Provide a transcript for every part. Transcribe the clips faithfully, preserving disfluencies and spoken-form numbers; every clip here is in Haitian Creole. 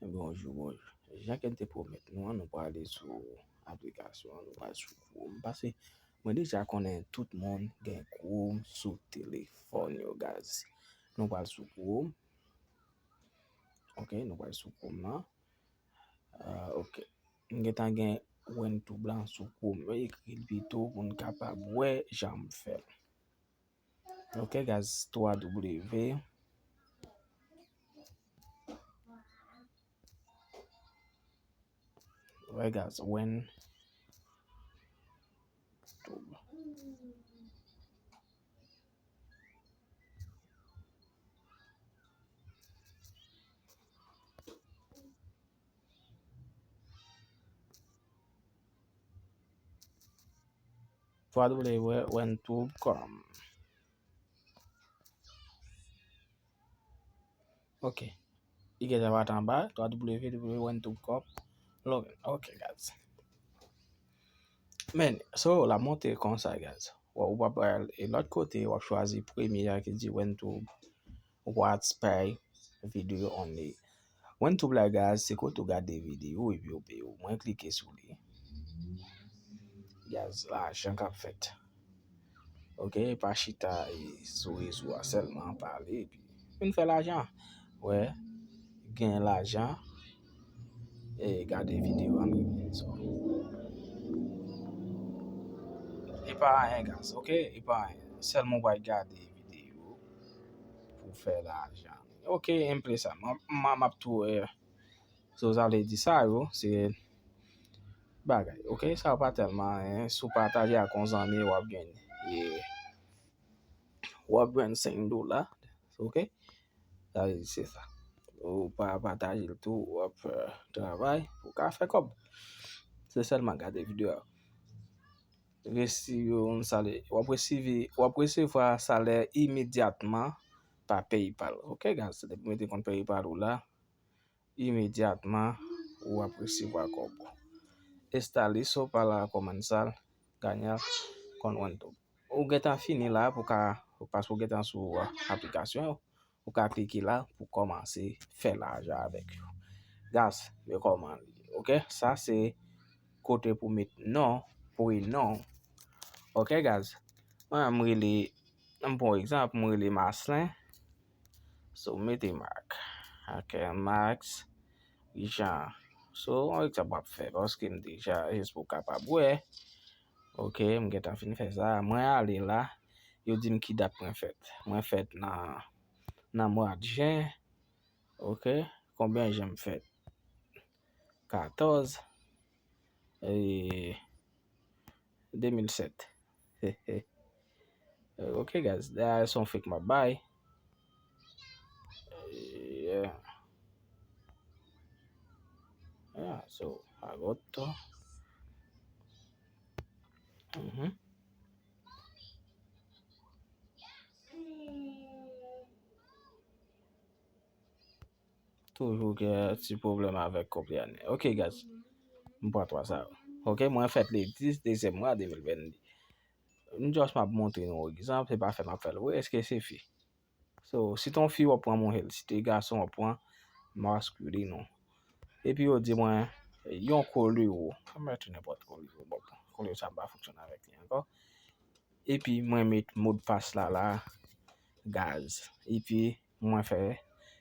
Bonjou, bonjou. Jan ke m te pwomèt nou an, nou prale sou aplikasyon an, nou prale sou Chrome. Paske mwen deja konnen tout moun gen Chrome sou telefòn yo, guys. Nou prale sou Chrome. Ok, nou prale sou Chrome lan. Ah, ok. M gentan gen WinTube lan sou Chrome. Mwen ekri l pito pou n kapab wè jan m fè l. Ok, guys, twa W. Wè, guys, WinTube. twa w wintube com. Ok. Li gentan parèt anba, twa w wintube com. Login. Ok, guys. Men, so, l ap monte konsa, guys. Ou, ou p ap al e lòt kote, w ap chwazi premye a ki di WinTube. Watch by video only. WinTube la, guys, se kote ou gade videyo epi yo peye w. Mwen klike sou li. Guys, lajan k ap fèt. Ok, pa chita e sou rezo a sèlman pale epi vin fè lajan. Wè, gen lajan e gade videyo an li. So, e pa anyen, guys, ok? E pa anyen. Sèlman w pral gade videyo pou fè lajan. Ok, m play sa. M, m, m ap tou, eh, so, sa vle di sa yo, se bagay. Ok, sa yo pa tèlman, eh, si w pataje ak yon zanmi, w ap gen, eh, w ap jwenn senk dola. Ok? Sa vle di se sa. Ou pa pataje l tou, w ap, eh, travay pou w ka fè kòb. Se sèlman gade videyo a. Resi yon salè. W ap resivi, w ap resevwa salè imedyatman pa PayPal. Ok, guys, depi w mete kont PayPal ou la, imedyatman w ap resevwa kòb ou. Estale so pa la kòmansal, ganyal, konn WinTube. Ou gentan fini la pou ka, paske w gentan sou, uh, aplikasyon yo. Ou ka klike la pou kòmanse fè lajan avèk yo. Guys, men kòman li ye. Ok, sa se kote pou met non, prenon. Ok, guys. Mwen, m rele, m pran egzanp, m rele Maslin. So, mete Marc. Ok, Max Jean. So, yon egzanp m ap fè, paske m deja, jis pou w kapab wè. Ok, m gentan fin fè sa. Mwen ale la, yo di m ki dat mwen fèt. Mwen fèt nan, nan mwa jen. Ok, konbyen jen m fèt? Katòz. E, de mil sèt. Ok, guys, dayè se yon fake m ap bay. Yeah. Yeah, so, agosto. Mhm. Toujou gen ti pwoblèm avèk konprann. Ok, guys. M pran twa sa yo. Ok, mwen fèt le dis dezyèm mwa de mil venn de. M just m ap montre nou egzanp, se pa fè m ap fè l vre, èske se fi? So, si te yon fi w ap pran, monchè, si te gason w ap pran, maskilin non. Epi yo di mwen, yon kolero. Sa m mete nenpòt kolero, bon, kolero sa m pa fonksyone avèk li ankò. Epi mwen met modpas la la, guys. Epi mwen fè,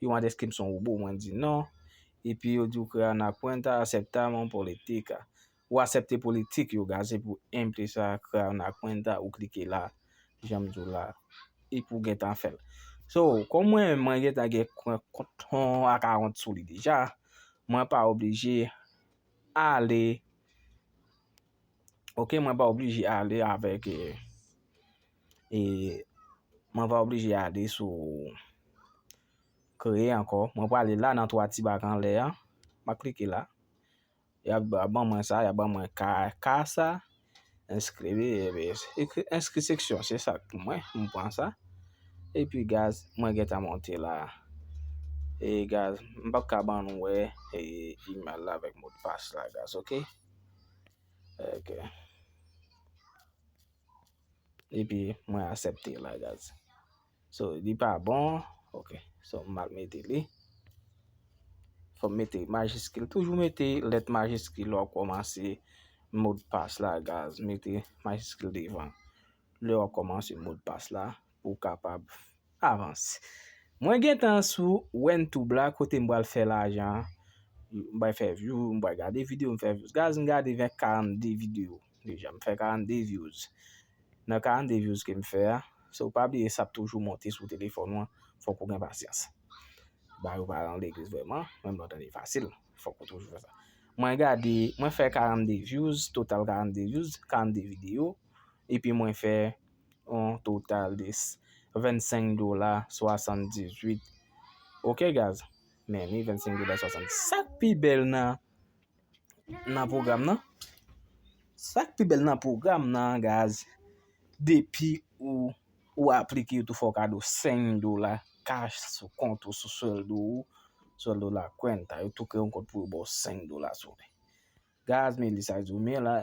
yo mande èske m se yon wobo, mwen di non. Epi yo di w crea una cuenta, aceptamos política. Ou aksepte politik yo, guys, epi w emplisa crea una cuenta, ou klike la, jan m di w la, epi w gentan fè l. So, kòm mwen, mwen gentan gen kont yon akawont sou li deja, mwen pa oblije ale, ok, mwen pa oblije ale avèk, e, e, mwen pa oblije ale sou kreye ankò. Mwen prale la nan twa ti bak anlè a. M a klike la. Y a ban mwen sa, y a ban mwen ka, ka sa. Enskri, enskri seksyon, se sa k pou mwen, m pran sa. Epi, guys, mwen gentan monte la. E, guys, m p ap ka ban nou wè, e, email la avèk modpas la, guys, ok? Ok. Epi, mwen aksepte la, guys. So, li pa bon. Ok. So, m al mete li. Bon, mete majiskil. Toujou mete lèt majiskil lè w kòmanse modpas la, guys. Mete majiskil devan lè w kòmanse modpas la pou w kapab avanse. Mwen gentan sou WenTube la, kote m pral fè lajan. M pral fè view, m pral gade videyo, m fè views. Guys, m gade ven karannde videyo deja. M fè karannde views. Nan karannde views ke m fè a, so pa bliye sa ap toujou monte sou telefòn ou an, fòk ou gen pasyans. Ba yo pa nan legliz vrèman, menm lè w tande fasil, fòk ou toujou fè sa. Mwen gade, mwen fè karannde views, total karannde views, karannde videyo, epi mwen fè yon total de s-, vennsenk dola swasanndizuit. Ok, guys? Men ni vennsenk dola swasanndizuit. Sa k pi bèl nan, nan pwogram nan? Sa k pi bèl nan pwogram nan, guys? Depi ou, ou aplike, yo tou fè w kado senk dola cash sou kont ou, sou swèldo ou, swèldo la kwenta. Yo tou kreye yon kont pou yo ba w senk dola sou li. Guys, men li sa di w, men la,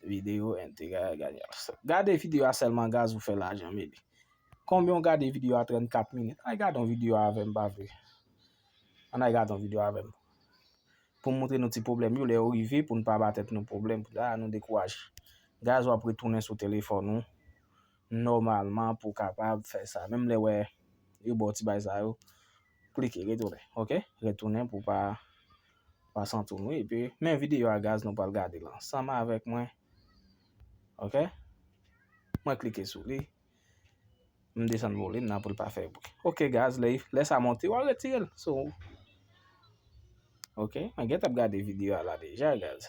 videyo entegral gade. Gade videyo a sèlman, guys, ou fè lajan, men li. Konbyen w gade videyo a trannkat minit? Ay gade yon videyo avè m, pa vre? Ann ay gade yon videyo avè m. Pou m montre nou ti pwoblèm yo, lè yo rive, pou n pa ba tèt nou pwoblèm, pou ah, nou dekouraje. Guys, w ap retounen sou telefòn ou, nòmalman, pou w kapab fè sa. Menm lè w wè yo ba w ti bay sa yo, klike, retounen, ok? Retounen pou pa, pa santi w nou. Epi, men videyo a, guys, nou pral gade l ansanm avèk mwen. Ok? Mwen klike sou li. M desann volim nan pou l pa fè bri. Ok, guys, lè, lè sa monte, w a retire l. So, ok, mwen gentan ap gade videyo a la deja, guys.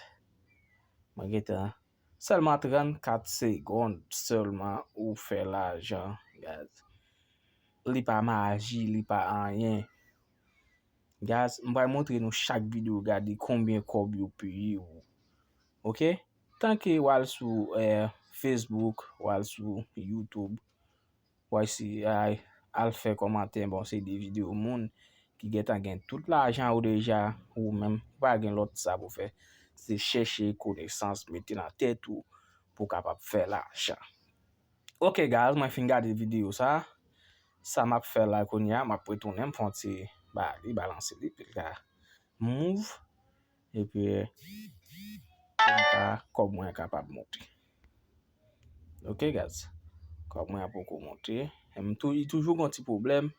Mwen gentan. Sèlman trannkat segonn, sèlman ou fè lajan, guys. Li pa maji, li pa anyen. Guys, m pral montre nou chak videyo, gade konbyen kòb yo peye ou. Ok? Tanke w al sou, eh, Facebook, w al sou YouTube, w al si, ay, al fè kòmantè, bon, se de videyo moun ki gentan gen tout lajan ou deja, ou menm, ou pa gen lòt sa pou fè. Se chèche konesans, mete nan tèt ou pou w kapab fè lajan. Ok, guys, mwen fin gade videyo sa. Sa m ap fè la kounye a, m ap retounen, m fè yon ti ba li, balanse li, pou l ka move. Epi, pou m ka, kòb mwen kapab monte. Ok, guys. Kòb mwen an poko monte. E m tou, li toujou gen yon ti pwoblèm.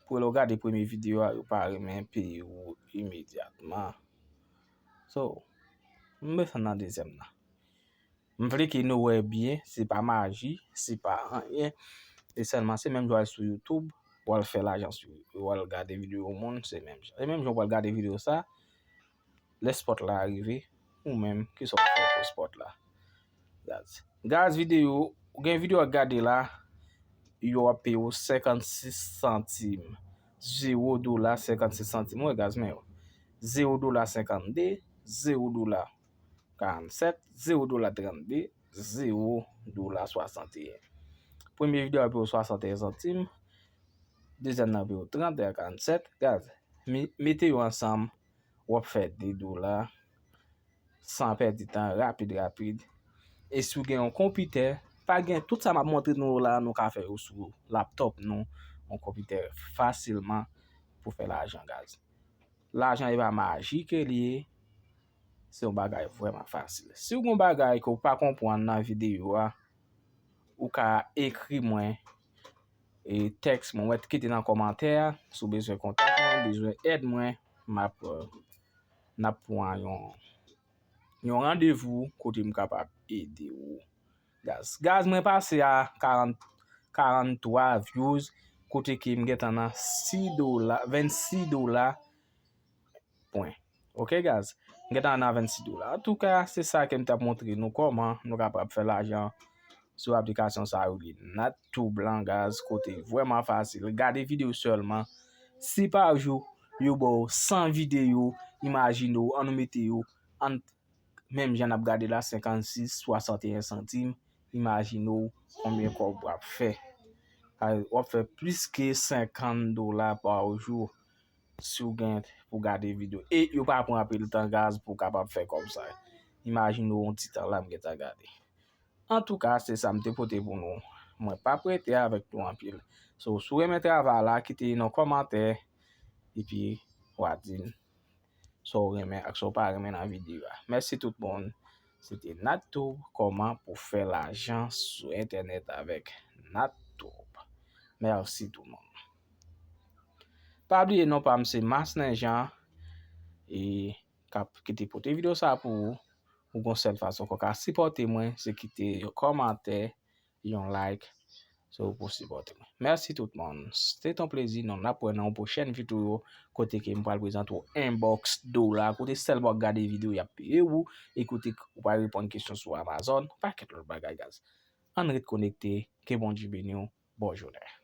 Pou lè w gade premye videyo a, yo pa renmen peye ou imedyatman. So, m desann nan dezyèm nan. M vle ke nou wè byen, se pa maji, se pa anyen. E sèlman se menm jan w al sou YouTube, w al fè lajan sou, w al gade videyo moun, se menm jan. E menm jan w al gade videyo sa, lè spòt la rive, ou menm, kisa w fè pou spòt la? Guys. Guys, videyo, ou gen videyo w ap gade la, yo ap peye w senkannsis santim. Zewo dola senkannsis santim. Wè, guys, men yo. Zewo dola senkannde, zewo dola karannsèt, zewo dola trannde, zewo dola swasanteyen. Premye videyo a peye w swasanteyen santim, dezyèm nan peye w trant e karannsèt. Guys, mi-, mete yo ansanm, w ap fè de dola, san pèdi tan, rapid, rapid. E si w gen yon konpitè, pa gen, tout sa m ap montre nou la, nou ka fè yo sou laptòp nou, yon konpitè fasilman pou fè lajan, guys. Lajan e pa maji ke li ye, se yon bagay vrèman fasil. Si w gen yon bagay ke w pa konprann nan videyo a, ou ka ekri mwen, e tèks mwen, ou mèt kite nan kòmantè a, si w bezwen kontak mwen, bezwen èd mwen, m ap, eh, n ap pran yon, yon randevou kote m kapab ede w. Guys, guys, mwen pase a karant, karanntwa views, kote ke m gentan nan sis dola, vennsis dola, pwen. Ok, guys? M gentan nan vennsis dola. Antouka, se sa ke m t ap montre nou kòman nou kapab fè lajan sou aplikasyon sa yo, li nèt tou blan, guys, kote vrèman fasil. Gade videyo sèlman. Si pa jou, yo ba w san videyo, imajine w, ann nou mete yo ant menm jan n ap gade la, senkannsis, swasanteyen santim, imajine w konbyen kòb w ap fè. Sa w ap fè plis ke senkant dola pa jou si w gen pou gade videyo. E yo pa pran anpil tan, guys, pou w kapab fè kòb sa. Imajine w yon ti tan la m gentan gade. Antouka, se sa m te pote pou nou. Mwen p ap rete avèk nou anpil. So, si w renmen travay la, kite yon kòmantè, epi w a di n sa w renmen ak sa w pa renmen nan videyo a. Mèsi tout moun. Se te Nattoub, kòman pou fè lajan sou entènèt avèk Nattoub. Mèsi tout moun. Pa bliye non pa m se Maslin Jean e k ap ki te pote videyo sa pou ou. Ou gon sèl fason ke w ka sipòte mwen, se kite yon kòmantè, yon like, se ou pou sipòte mwen. Mèsi tout moun. Se te yon plezi, nou n ap wè nan yon pwochèn videyo kote ke m pral prezante w inbox dola, kote sèlman w ap gade videyo y ap peye ou, e kote ou pral reponn kesyon sou Amazon, pakèt lòt bagay guys. Ann ret konekte, ke Bondye beni w, bon jounen.